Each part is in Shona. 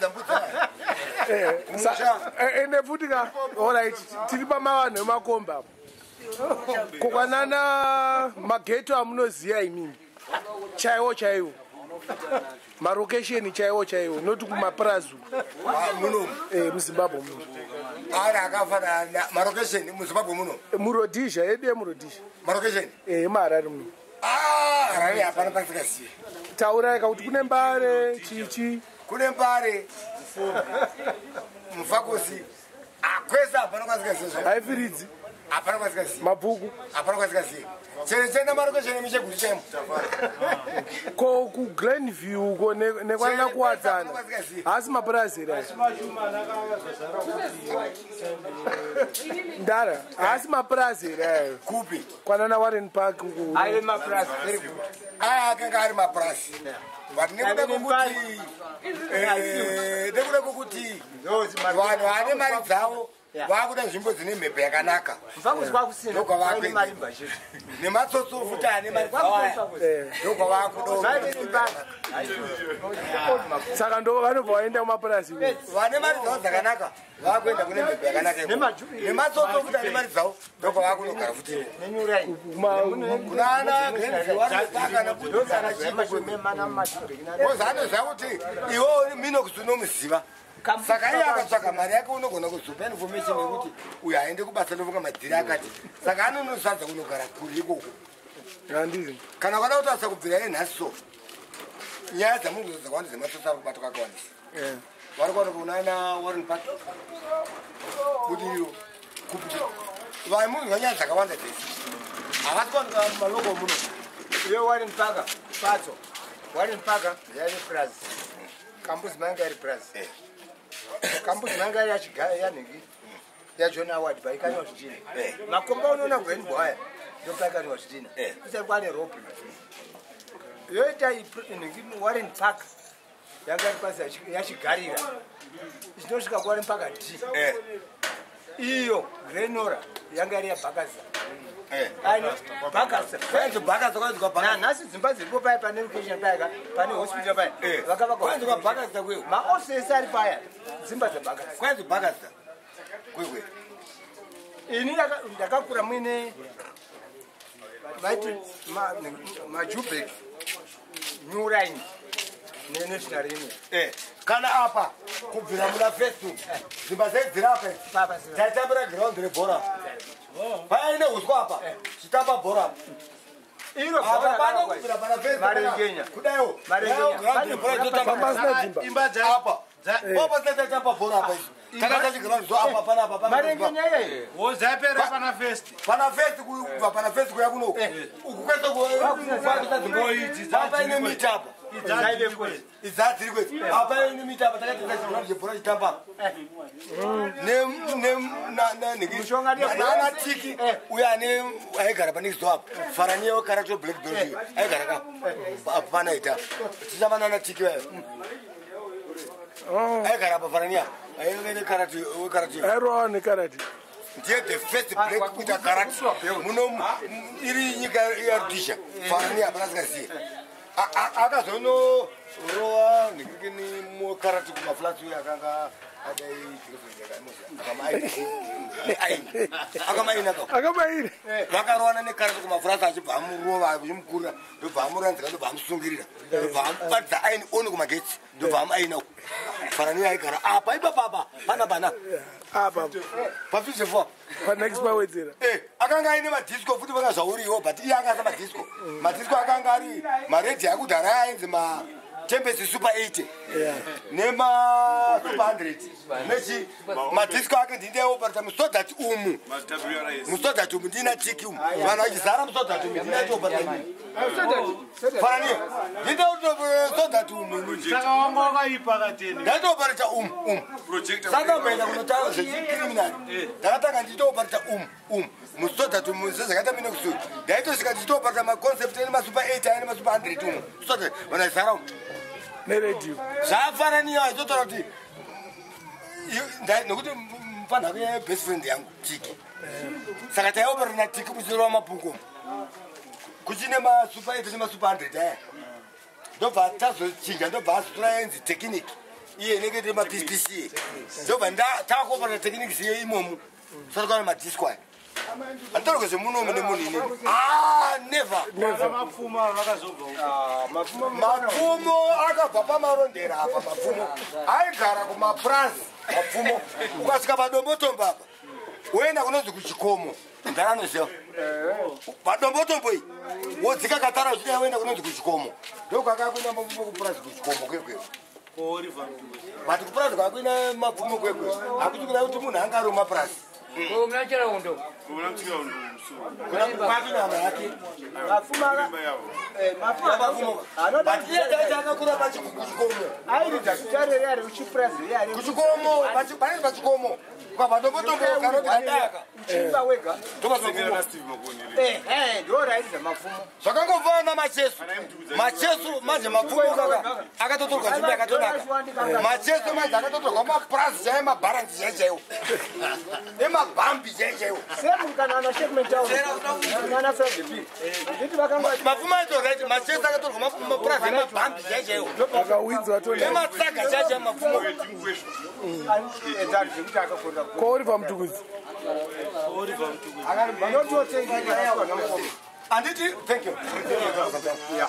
Anofudza mbudzi aya. Ende futi ka, alright, tiri pamavanhu emakomba apo. Kokwanana mageto amunoziya imimi chaiwo chaiwo, marokesheni chaiwo chaiwo, noti kumapurazi? Ah, munomu? MuZimbabwe muno. Ari akafanana marokesheni muZimbabwe muno? MuRhodesia yedu, yemuRhodesia. Marokesheni? MuHarare muno. Ah, Harare hapana pasikazivi. Taurai kakuti kune Mbare, chichi. Kune Mbare, Mufakosi, akwese hapana kwasikazivi. Haifiridzi? Hapana kwasikazivi. Mabvuku? Hapana kwasikazivi. Chero chenda marokesheni muChegutu chaimo. Ko kuGlenview ko nekwana Kuwadzana, haasi mapurazi here aya? Ndara, haasi mapurazi here ayo? Kupi? Kwanana Warren Park uku. Aive mapurazi, very good. Aya akanga ari mapurasi, but nekuda kwekuti vanhu vane mari dzavo vakuda nzvimbo dzine mhepo yakanaka. Mufakosi kwakusina. Ndokwavakuenda. Marimba chete. Nematsotso futi ane mari dzavo aya, ndokwavakuda. Zvaive nembare. Saka ndo vanobva vaenda kumapurazi. Vane mari dzavo dzakanaka vakuenda kune mhepo yakanaka ikoko. Nematsotso futi ane mari dzavo ndokwavakunogara futi. Nenyuraini. Kunana Glenview vanopaka nekuti ana chiko, kozi anoziva kuti iwewo Minox unomuziva, saka iye akatsvaga mari yake unogona kuzopa information yekuti uyu aende kubasa, ndofunga madhiri akati, saka anonosadza kunogara kure ikoko. Handizi. Kana ukada kutarisa kubvira ye nhasi, so nyaya dzamunhu dzakawanda dzematsotsi ari kubatwa kakawandisa vari kuwanika kunana Warren Park, Budiriro, kupi. Vamunzwa nyaya dzakawanda dzese, havasi kuwanika maloko muno. Iyo Warren Park, patso Warren Park yaive purazi, Kambuzi manga iri purazi. Kambuzi manga iri yanhingi yaJohn Award paikanywa zvidhina. Makomba unoona Glenbow aya, ndopaikanywa zvidhina. Kusati kwane rope yoita nhingi. Warren Park yanga iri pasi yachigarira ichinosvika kuWarren Park D. Iyo Glenora yanga iri yaBhakasa. Bhakasa. Kwainzi Bhakasa, kwainzi kwaBhakasa. Nanhasi dzimba dziripo paya pane location paya, pane hospital paya. Kwainzi kwaBhakasa kweyo. Maofisi ese ari paya, dzimba dzaBhakasa. Kwainzi Bhakasa kwekwe. Ini ndakakura muine vaiti maJubek, New Line neNational Union. Kana apa kubvira muna Facebook, dzimba dzedziri apa idzi. Papa. Taitambira giraundi rebhora paine uswa apa, chitamba bhora apa. Iro Apa pano kubvira pana Facebook Marengenya. kudaiwo. Marengenya. Ground rebhora totamba. Pasina dzimba. Imba dza Apa pasina, taitamba bhora apa izvi, takaita chiground so apa pana apa pana. Marengenya iyeyo. Wozapera pana First. Pana First, kubva pana First kuya kuno uku kwese kwakusa dzimba. Idzi Apa ine miti apa. Dzaive kwezi. Idzi dziri kwezi, apa ine miti apa, takaita chiground chebhora chitamba. Mushonga ndiyo. Nana Tiki uyo ane aigara panext door apa, Faraniya wekarate, black belt uyo aigara ka apa panaita tichitamba nana Tiki vayo. Aigara apa Faraniya aive wekarate. Airova nekarati. Ndiye the first black kuita karate muno iri nyika yaRhodesia. Faraniya hapana singaziye. Akazonorowa nekuti mukarate kumaflats uyo akanga adai akamaina ka. Akamaire. Vakarowana nekarate kumafrance, achibva amurova achimukurira, ndobva amuranzika, ndobva amusungirira, ndobva amubatidza aini oni kumagetsi, ndobva amuaina. Faraniya aigara apa ipapapa pana pana. Apa. Pa54. Panext pawedzera. Akanga aine madisco futi, vanga zvauriwo, but iye anga asa madisco. Madisco akanga ari maredhi akudhara ainzi maTempest Super 80 nemaSuper 100 nechi madisco ake. Ndindeoparata muSodat umu, muSodat umu ndina Tiki umu, vanhu vachizara muSodat umu, ndinatioparata Faraniya, ndindeSodat umu. Saka wanga wakaipa katene. Ndaitooparata umu umu. Saka mbaenda kunotanga zvechicriminal, ndakatanga ndichitooparata umu umu muSodat umu, sezvakaita mine kusuri. Ndaitosvika ndichitooparata maConcept ene maSuper 8 ane maSuper 100 umu Sodat, vanhu vachizara umu. Neredhiyo. Zvafaraniya aitotaura kuti nokuti mufanha wake best friend yangu Tiki, saka taioparata naTiki kuchirova mapungo kuchine maSuper 8 nemaSuper 100 aya. Ndobva tazochinja, ndobva azotora yainzi Technic. Iye inenge iri mapispc ndobva takopana techniques iyo imomo. Sati madisco aya. Handitoreke zvemunomu nemunhu inini. Ah, never. Mapfumo vakazobva. Mapfumo akabva pamarondera apa. Mapfumo aigara kumapurazi. Mapfumo ukasvika paDombotombo apa, woenda kunonzi kuchikomo, ndaranoziva paDombotombo iyi, wodzika katara uchida woenda kunonzi kuchikomo, ndokwakakuina mapfumo kupurazi kuchikomo kwekweyo. But kupurazi kwakuina mapfumo kwekwe hakuti kuda kuti munhu anga ari mumapurazi. Muna Chiraundo. Kwakuina hama yake mapfumo, but iye taiti akakura kuchikomo. Airidza gitare ari uchipurazi ari. Kuchikomo, panenge pachikomo kwapaDombotombo karoti adaka. Uchiimba wega. Ndopamapfumo. Ehe, ndo rairidza mapfumo. Zvakangofana namacheso. Macheso manje, mapfumo kaka akatotorwa nzvimbo yakatonaka. Macheso manje akatotorwa mapurazi chaiyo, mabharanzi chaiyo chaiwo, emabhambi chaiyo chaiwo. Semu kana ana Sheikh nana Fred B nditi vakanga. Mapfumo aito right, macheso akatorwa mapurazi emabhambi chaiyo chaiwo. Akawinzwa tona. Ematsaga chaiyo chaiyo mapfumo. Zvekuti akakonda. Kwauri pamutukudzi. Nototenga. Handiti, thank you.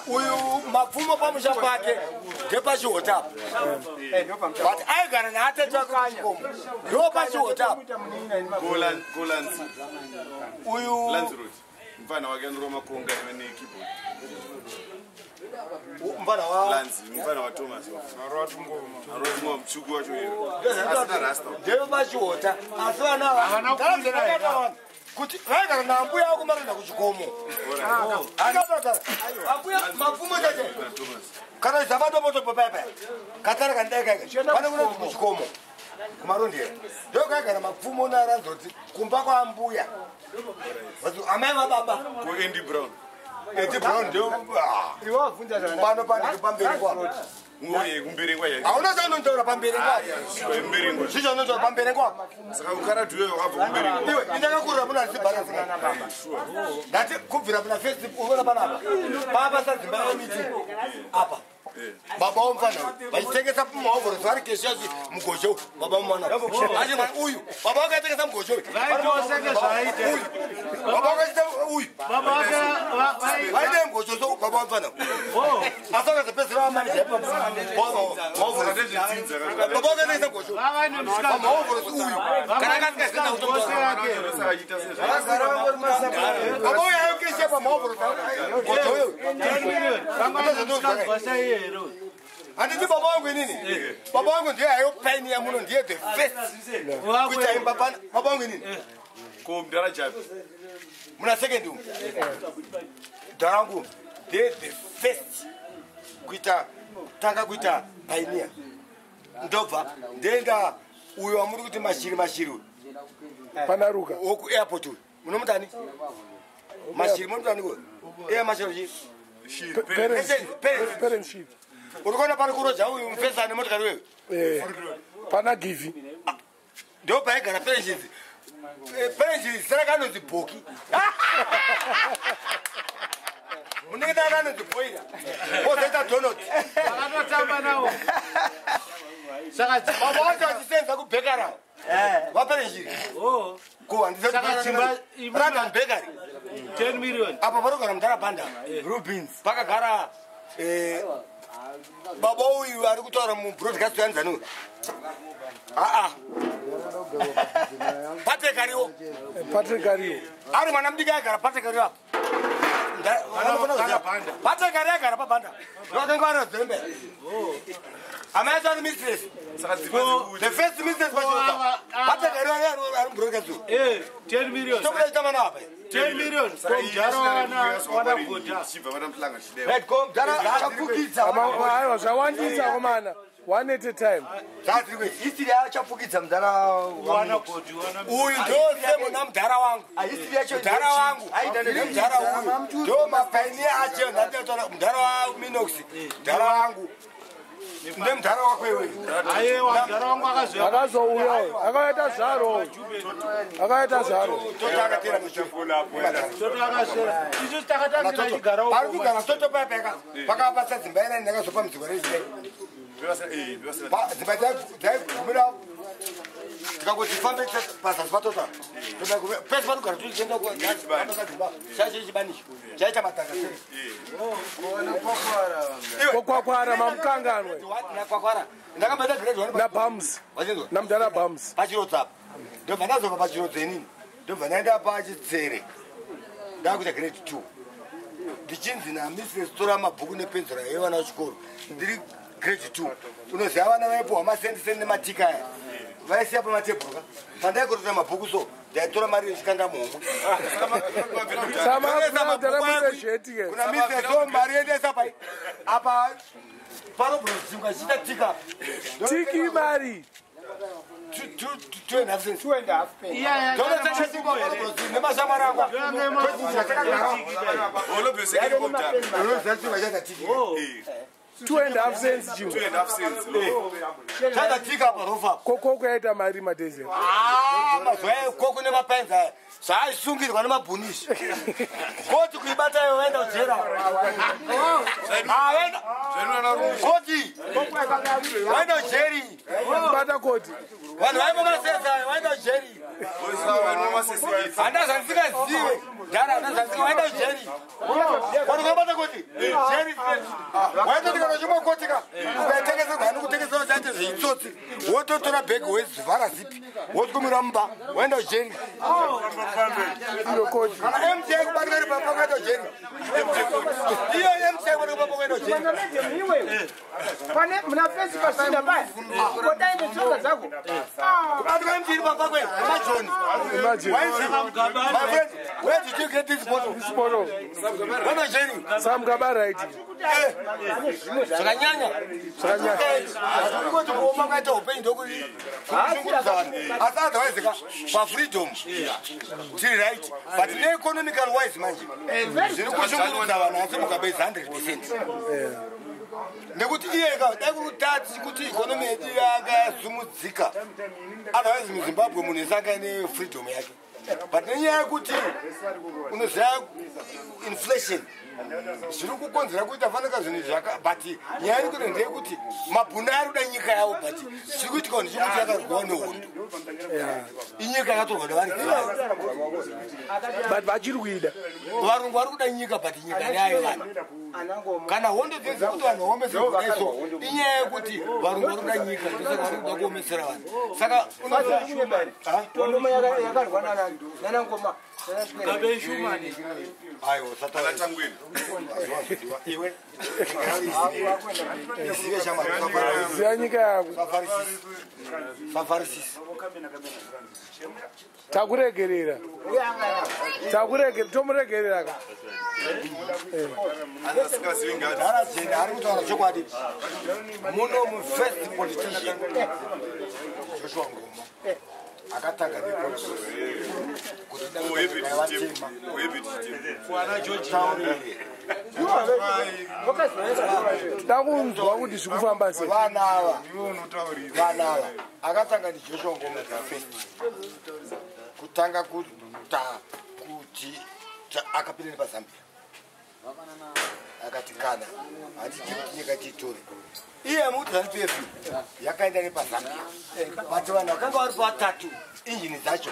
Uyu mapfumo pamusha pake ndepachihota apa, but aigara naatete wake kuchikomo, ndo pachihota apa. Uyu Mfana wake anorova makonga nekeyboard. Mfana wa Lanzi, mfana waThomas arova mutsvuku wacho asina rasta. Ndevepachihota, asi vana ava kuti vaigara naambuya ako maroenda kuchikomo, akatogara ambuya mapfumo chache. Kana zapadopotopo paya katara kandai kaika pane kunonzi kuchikomo kumarondera, ndokaigara mapfumo naranzoti kumba kwaambuya amai vababa. Ko Andy Brown? Andy Brown ndio Iwabvunza zvakanaka. pano pandiri pamberi kwako. Uye kumberengwa yacho. Hauna chaunontaura pamberi kwako. Kumberengwa. Zvii chaunontaura pamberi kwako? Saka ukarati uyo wakabva kumberengwa. Iwe, indakakurira muna risi. Ndati kubvira muna first unoona panapa paapasadzimba yemiti apa, baba womufana vachitengesa maovhorosi vari keshazi mugozho uyu, baba womwana achi mwana uyu, baba vakatengesa mugozho uyu. Vaitosenge zvaaita. Uyu baba vakaita uyu. Baba vake vaite mugozho so baba womufana, asi vakazopedzisira vamaneja maovhorosi. Ndezvedzinza. Baba vakatengesa mugozho vava nemusikana. pamaovhorosi uyu, kana akasingazienda Bose kutoa yake. Saka achiita sezvo. Baba uyu ayokesha pamaovhorosi mugozho uyu. Vanga nemusikana saiye here? Handiti baba vangu inini, baba vangu ndiye ayo pioneer muno, ndiye the first kuita imba pana baba vangu inini. Ko mudhara Japi? Muna second umu dharangu ndiye the first kuita, tanga kuita pioneer, ndobva ndoenda uyo wamuri kuti Mashiri, Mashiri uyu. Panaruka. Wokuairport uyu munomutani Mashiri, munomutani ko iye Mashiri chi? Parents. Parents sheet. Uri kuona pari kuroja uyu mufesa ane motikari uyu. Pana Givi. Ndo paigara Perenjidzi. Perenjidzi zita rake anonzi Bhoki, munenge daka anonzi Boira, ozoita Donald. Vakatotamba nawo saka Baba vacho vachisenza kubhekara vaPerenjiri. Oh, Saka dzimba London Bakery. 10 million. Apa parogara mudhara Banda Rubins, pakagara baba uyu ari kutaura mubroadcast yanzani aa Patrick ariwo. Patrick ariwo. Ari mwana mudiki aigara Patrick ariwo apa. Patrick ari agara pabanda, ndovakanga vari vadzembe, amai acho ari mistress. Saka dzimba The first mistress pachiroka Patrick ari ari mubroadcast uyu. 10 million. Tokuda chitama nawo apa. 10 million komudhara wana godha. Chibva vana muhlanga chideo. Right, ko mudhara chapfukidza. Aiwa, zvawandisa komana, one at a time. Zvadziri kwezi. History yachapfukidza mudhara. Wana godhi wana. Uyu ndo semuna mudhara wangu. History yacho. Mudhara wangu nemudhara uyu ndo mapioneer acho. Ndatotaura mudhara waMinox, mudhara wangu nemudhara wako iwe. Aiwa, mudhara wangu akazoya. Akazouya uyu akaita zvaro, akaita zvaro. Totakatera mushure. Toto akasvera, isu takatangira chigara. Pari kugara toto paya paka pakapasa dzimba inani ndakazopa mudziko rezile. Dzimba dzaigumira tikangoti fambe pazasi patota pese panogara tichienda dzimba chaicho chibanicho chaita matanga sei Kokwakwara mamukanganwe. Nakwakwara ndakabata grade 1 Na Bams. Wachinzwa? Namudhara Bams. Pachirodza apa ndobva ndazobva pachirodza inini ndobva ndaenda pachitsere ndakuita grade 2 ndichinzi namistres tora mabhuku nepenzura yevana vechikoro ndiri grade 2 unoziva vana vaipuhwa masendisendi nematika aya vaisiya pamatebhuru ka pandaikorota mabhuku so ndaitora mari yechikanda muhomwe. Samamudhara mune ke. Kuna mistres so mari yendesa pai apa panobvunzimwa chiita tika. Tiki mari. 2.5 cents. 2.5 pence. Nemashamwari angu. Olobhese. 2.5 cents chimwe. 2.5 cents. Chakatika parofa. Kokoko yaita mari madhezi. Mazuva ekoko nemapenzi aya zvaaisungirwa nemabhunishi koti kuibata iwe waenda kujera. Koti waenda kujeri. Bata koti. Vanhu vaivomasesa aya waenda kujeri. Handazva ndisingazive dhara handazva waenda kujeri koti kuti jeri waitoti kana uchimwa koti ka ukaitengeserwa hani kutengeserwa chaite zveitsotsi wototora bhegi wezivhara zipi wotikumira mumba waenda kujeri. Iro koti. Kana MJ kubatika ri papa kuenda kujeri iyo MJ kubatika papa kuenda kujeri. Iwe pane muna fesi pasina paya kodai netsoka dzako. Kubatika MJ iri papa kwe majoni. Imagine. My friend, where did you get this bottle? This bottle. Waenda kujeri. Samugaba right. Zvakanyanya. Zvakanyanya. Kuti kuoma kwaita upenyu ndokuti kushungurudza vanhu asi otherwise ka pafreedom tiri right but neeconomical wise manje zviri kushungurudza vanhu asi Mugabe is 100% nekuti iye ka dai kuri tati kuti economy yedu yanga yasumudzika otherwise muZimbabwe munhu wese anga ine freedom yake but nenyaya yekuti unoziva inflation zviri kukonzera kuita fanika zvinhu zvaka but nyaya iri kuti ndeyekuti mabhunu ari kuda nyika yavo but zviri kuitika ndechekuti yakarwawo nehondo inyika yakatorwa nevaridzi vayo. But vachiri kuida. Varungu vari kuda nyika but nyika ndeyayo vanhu kana hondo dzedzi kuti vanhu vaomesere kudai so inyaya yekuti varungu vari kuda nyika ndosaka vari kuda kuomesera vanhu saka unoziva Hondo yakarwa nana Ngoma. Aiwa Tangwini. Iwe izive shamwari. Ziya nyika yako. Safarisisi. Takuregerera. Takuregerera. Tomuregerera ka. Asingazivi ngati. Dhara jena ari kutaura chokwadi muno mufirst politician Joshua Nkomo akatanga nepolitics kuti damaivatema. Taurire. Toda kunzwa kuti zviri kufamba sei. Vana ava vana ava akatanga ndiJoshua Nkomo the first kutanga kuta kuti akapinda nepaZambia akati kana hatidi kuti nyika tiitore iye muti ZANU PF yakaenda nepaZambia but vanhu vakanga vari vatatu injini dzacho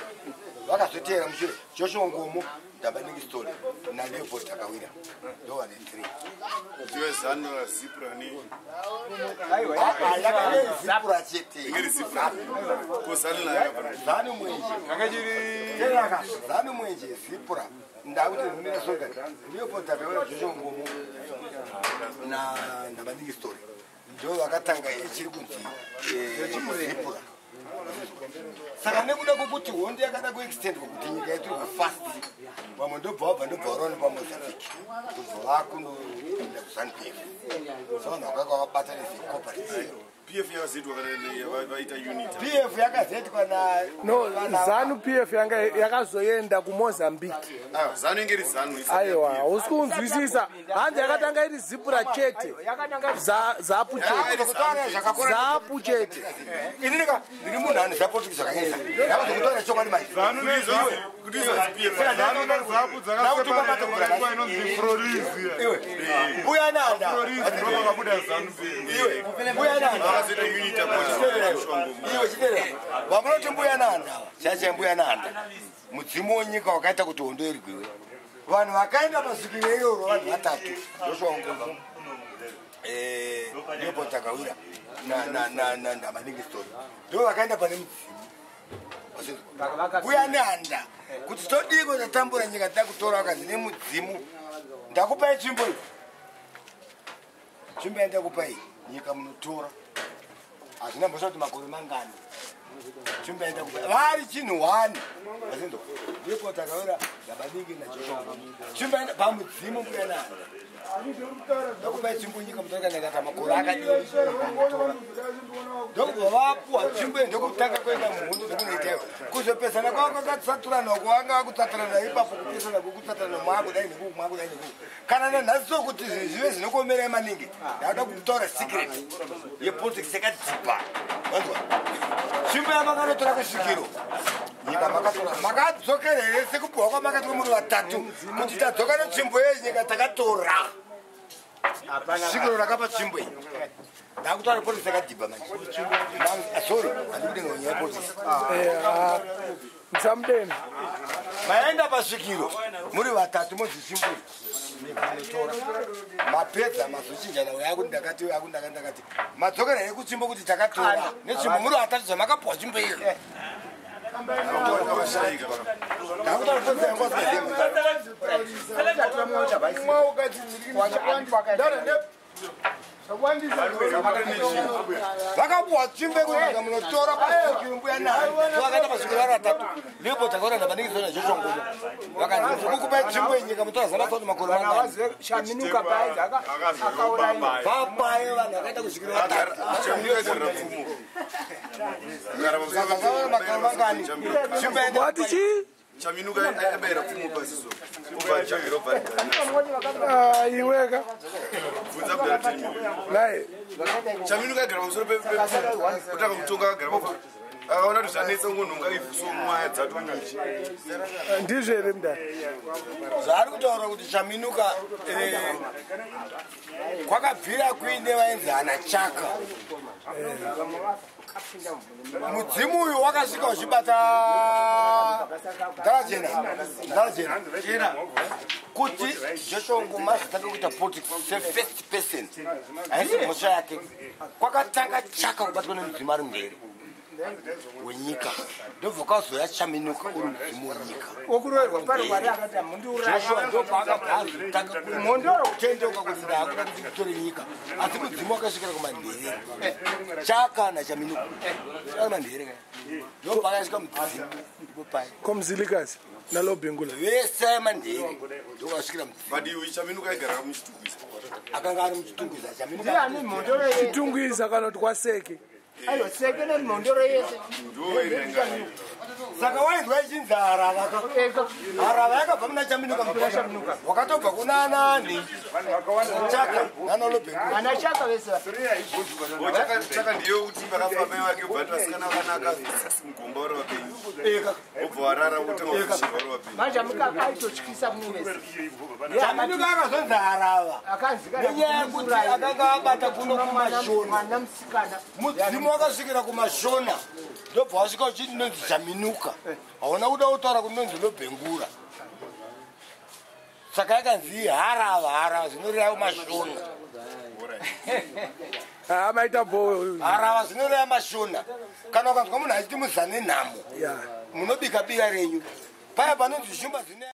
vakazoteera mushure Joshua Nkomo, Ndabaningi Sithole naLeopold Takawira ndo vane 3. Ndiwe ZANU ZIPRA ni. Yakae ZIPRA chete. Ingeri ZIPRA. Ko ZANU la yakabva. ZANU mwenje teraka ZANU mwenje ZIPRA ndakuti ndimira soga Leopold Takawira, Joshua Nkomo na Ndabaningi Sithole ndo vakatanga ichiri kunzi ZIPRA saka nekuda kwokuti hondo yakada kuextendwa kuti nyika iturwe fast vamwe ndobva vabva ndobva varova nepaMozambique ndobva vakunoenda kuZANU PF so vanhu vakanga vakabatana secooperative. PF yakazetwa kana vaita unit. PF yakazetwa na No, ZANU PF yanga yakazoenda kuMozambique. Ah, ZANU inge iri ZANU. Aiwa, hausi kunzwisisa. Hanzi yakatanga iri Zipura chete. ZAPU chete. ZAPU chete. Inini ka ndiri munhu ane politics zvakanyanyisa. Ndakuzokutaura chokwadi manje. ZANU ZANU neZAPU dzakaseparate inonzi Frorizi. Iwe. Mbuya Nanda. Frorizi ndo vakabuda ZANU PF. Iwe. Mbuya Nanda. Vakazoita unit apo. Iwe chiterera. Vamunoti Mbuya Nanda. Chacha Mbuya Nanda. Mudzimu wenyika wakaita kuti hondo irwiwe. Vanhu vakaenda pasvikiro iroro vanhu vatatu. Joshua Nkomo. Leopold Takawira na Ndamaningi story. Ndo vakaenda pane mudzimu. Mbuya Nanda. Kuti todiko tatambura nyika takutora vakanzi nemudzimu. Ndakupai tsvimbo iyi. Tsvimbo yandakupai nyika munotora. Hazvina mhosva kuti makore mangani. Tsvimbo yandakupai. Vari chinhu 1. Vasinzwa. Leopold Takawira, Ndamaningi naJoshua Nkomo. Tsvimbo yanda pamudzimu Mbuya Nanda. Ndakupai tsvimbo nyika munotora kana ndikati makore akadini. Ndokubva vapuwa tsvimbo iyi ndokutanga kuenda muhondo dzekunoiteyo. Kuzopesana kwavo kwakatsaturana uko vanga vakutsaturana ipapo kupesana kwekutsaturana mwakudai nekuku mwakudai nekuku. Kana nanhasi sokuti zvinhu zvive zvinokuomerai maningi ndakuda kutaura secret yepolitics yakadzipa. Wanzwa? Tsvimbo yamakanotora kusvikiro nyika makatora makadzokera here sekupuhwa kwamakatwa muri vatatu kuti tadzoka netsvimbo yenyika takatora. Svikiro rakapa tsvimbo iyi. Ndakutaura politics yakadhibha manje. Sorry, handikuti nyaya yepolitics. Musamudeni. Maenda pasvikiro muri vatatu modzi tsvimbo iyi. Nyika munotora. Mapedza mazochinjana uya kuti ndakati uya kuti ndakati ndakati. Madzokera here kutsvimbo kuti takatora netsvimbo muri vatatu zvamakapuwa tsvimbo iyi. Ndakutaura politics yangu asikazivi. Vakapuwa tsvimbo yekuti nyika munotora pasvikiro Mbuya Nanda. Vakaenda pasvikiro vari vatatu. Leopold Takawira Ndamaningi Story naJoshua Nkomo. Vakanzi tikukupai tsvimbo yenyika munotora zana kuti makore mangani. Chaminuka paedza akauraiwa. Vapaye vanhu vakaenda kusvikiro vatatu. Saka makore mangani. Tsvimbo yaenda Wati chii? Chaminuka abayira pfumo pasiso. Obva Chamira obva rigara. Iweka. Bvunza kudara tiri. Nai. Chaminuka agara pamusoro pepfumo. Kutanga kutonga agara pamusoro. Akaona kuti zvanetsa ungonhonga ivhu somwaya dzatonyuchi. Ndizvo here mudare? Zvaari kutaura kuti Chaminuka kwakabvira kuine vainzi ana Chaka. Mudzimu uyu wakasvika uchibata Ndarajena kuti Joshua Nkomo azotanga kuita politics sefirst person haisi mhosva yake. Kwakatanga Chaka kubatwa nemudzimu ari mberi wenyika ndobva kwazoya Chaminuka uri mudzimu wenyika. Wokuroerwa pari akati mundiuraya. Joshua ndopaakabva azotanga kutendeuka kuti ndakuda kuti nditore nyika asi mudzimu wakasvikira kumandere. Chaka naChaminuka ari mandere kaya ndopaakasvika mudzimu ndipo paya Komzilikazi nalobhengula. vese mandere ndokasvikira mudzimu. But iwe Chaminuka aigara muChitungwiza. Akanga ari muChitungwiza Chaminuka. Ndiani mhondoro yese? Chitungwiza kana kuti kwaSeke. Aiwa Seke nemhondoro yese. Ndo irenga. Saka wainzwa ichinzi harava ka. Harava yakabva muna Chaminuka mudzimu. Wakatobva kuna anani Chaka nana Lobhengula. Ana Chaka vese. Chaka ndiyo kuti vakafa mai vake ubva ati vasikana vakanaka mugomba vari vapenyu. Obva warara wotanga kushirwa vari vapenyu. Manje mukaka aitotyisa muvese. Chaminuka akazonzi harava Akanzikana nenyaya yekuti akanga abata kuno kumashona. mwana musikana. Mudzimu wakasvikira kumashona ndobva wasvika uchiti ndonzi Chaminuka. Hauna kuda kutaura kuti ndonzi Lobhengura. Saka yakanzi harava harava zvinoreva mashona. Maita bho. Harava zvinoreva mashona. Kana ukanzwa munhu achiti muzane nhamo Yeah. munobika bira renyu paya panonzi shumba dzine